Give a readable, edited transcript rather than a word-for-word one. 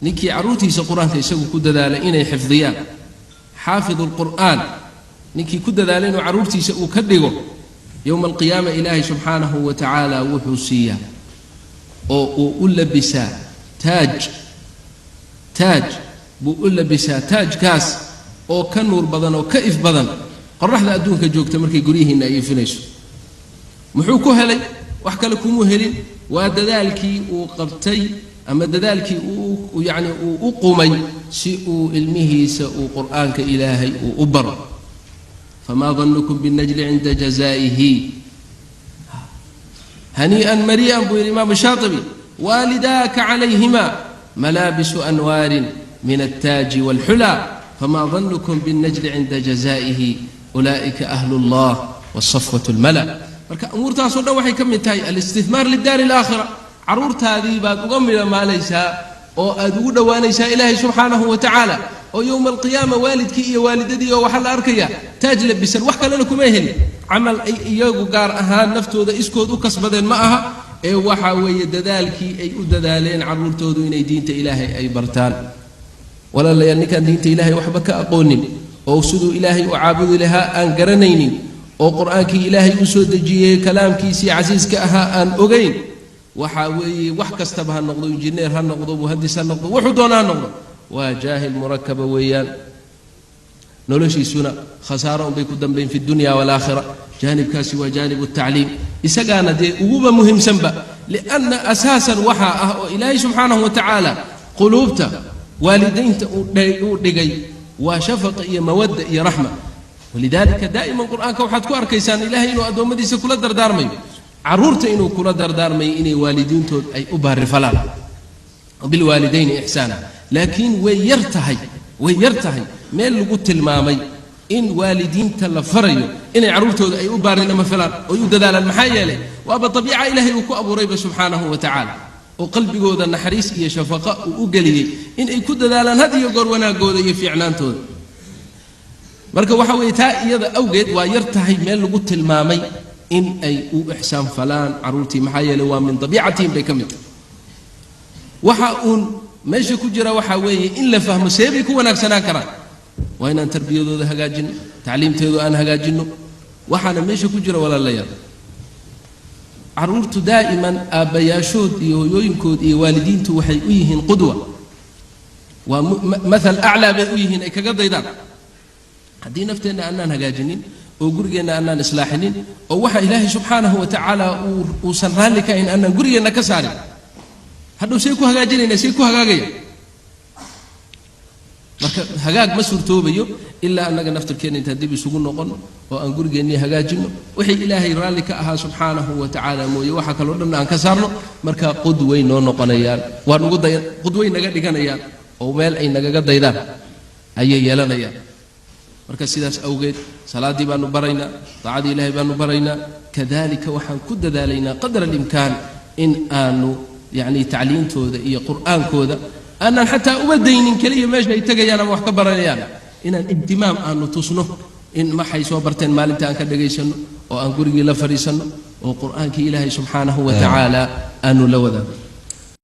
Ninkii carruurtiisa Qur-aanka isagu ku dadaalay inay xifdiyaan, xaafidu lqur'aan, ninkii ku dadaalay inuu carruurtiisa uu ka dhigo, yowma alqiyaama Ilaahay subxaanahu wa tacaala wuxuu siiyaa oo uu u labisaa taaj. Taaj buu u labisaa, taajkaas oo ka nuur badan oo ka if badan qoraxda adduunka joogta markay guryihiinna ay ifinayso. Muxuu ku helay? Wax kale kumuu helin, waa dadaalkii uu qabtay ama dadaalkii uu yacni uu u qumay si uu ilmihiisa uu Qur'aanka Ilaahay uu u baro. Famaa danukum binnajli cinda jazaa'ihi hanii'an marii'an, buu yidhi Imaamu Shaatibi, waalidaaka calayhima malaabisu anwaarin min altaaji waalxulaa, famaa danukum binnajli cinda jazaa'ihi ulaa'ika ahlu llah wasafwat lmala. Marka umuurtaasoo dhan waxay ka mid tahay alistihmaar lidaari alaakhira. Carruurtaadii baad uga midhamaalaysaa oo aad ugu dhowaanaysaa Ilaahay subxaanahu wa tacaala, oo yowma alqiyaama waalidkii iyo waalidadii oo waxaa la arkayaa taaj labisan. Wax kalena kuma helin, camal ay iyagu gaar ahaan naftooda iskood u kasbadeen ma aha, ee waxaa weeye dadaalkii ay u dadaaleen carruurtoodu inay diinta Ilaahay ay bartaan. Walaalayaal, ninkaan diinta Ilaahay waxba ka aqoonin oo siduu Ilaahay u caabudi lahaa aan garanaynin, oo Qur-aankii Ilaahay u soo dejiyey, kalaamkiisii casiiska ahaa, aan ogayn, waxaa weeye wax kastaba ha noqdo, injineer ha noqdo, muhandis ha noqdo, wuxuu doona ha noqdo, waa jaahil murakaba weeyaan. Noloshiisuna khasaaro unbay ku dambayn fi dunya waalaakhira. Jaanibkaasi waa jaanib tacliim, isagaana dee uguba muhiimsanba, lianna asaasan waxaa ah oo Ilaahay subxaanahu wa tacaala quluubta waalidaynta uu dhigay waa shafaqa iyo mawadda iyo raxma. Walidalika daa'iman Qur-aanka waxaad ku arkaysaan Ilahay inuu addoommadiisa kula dardaarmayo, carruurta inuu kula dardaarmayo inay waalidiintood ay u baarifalaan, bilwaalidayni ixsaana. Laakiin way yar tahay, way yar tahay meel lagu tilmaamay in waalidiinta la farayo inay carruurtooda ay u baarinama filaan oy u dadaalaan. Maxaa yeelay, waaba abiica Ilaahay uu ku abuurayba subxaanahu wa tacaala, oo qalbigooda naxariis iyo shafaqa uu u geliyey in ay ku dadaalaan had iyo goor wanaagooda iyo fiicnaantooda. Marka waxa weeye, taa iyada awgeed waa yar tahay meel lagu tilmaamay in ay u ixsaan falaan carruurtii. Maxaa yeeley, waa min dabiicatihim bay ka mid tahay. Waxa uun meesha ku jira waxaa weeye in la fahmo seebay ku wanaagsanaan karaan. Waa inaan tarbiyadooda hagaajinno, tacliimteedu aan hagaajinno. Waxaana meesha ku jira, walaalayaal, carruurtu daa'iman aabbayaashood iyo hoyooyinkood iyo waalidiintu waxay u yihiin qudwa, waa mathal aclaa bay u yihiin ay kaga daydaan. Haddii nafteenna aanaan hagaajinin oo gurigeenna aanaan islaaxinin, oo waxa Ilaahay subxaanahu wa tacaala uusan raalli ka ahayn aanaan gurigeenna ka saarin, hadhow say ku hagaajinayna? Say ku hagaagaya? Marka hagaag ma suurtoobayo ilaa annaga naftirkeenna intaan dib isugu noqono oo aan gurigeennii hagaajinno, wixii Ilaahay raalli ka ahaa subxaanahu wa tacaala mooye waxa kaloo dhan aan ka saarno. Marka qudway noo noqonayaan, waa nugu day, qudway naga dhiganayaan oo meel ay nagaga daydaan ayay yeelanayaan. Marka sidaas awgeed salaaddii baanu baraynaa, daacadii Ilaahay baanu baraynaa. Kadalika waxaan ku dadaalaynaa qadra alimkaan in aanu yacni tacliimtooda iyo Qur'aankooda aanaan xataa uba daynin keliya meesha ay tegayaan ama wax ka baranayaan, inaan ihtimaam aanu tusno, in maxay soo barteen maalinta aan ka dhagaysanno oo aan gurigii la fadhiisanno oo Qur'aankii Ilaahay subxaanahu wa tacaala aanu la wadaagno.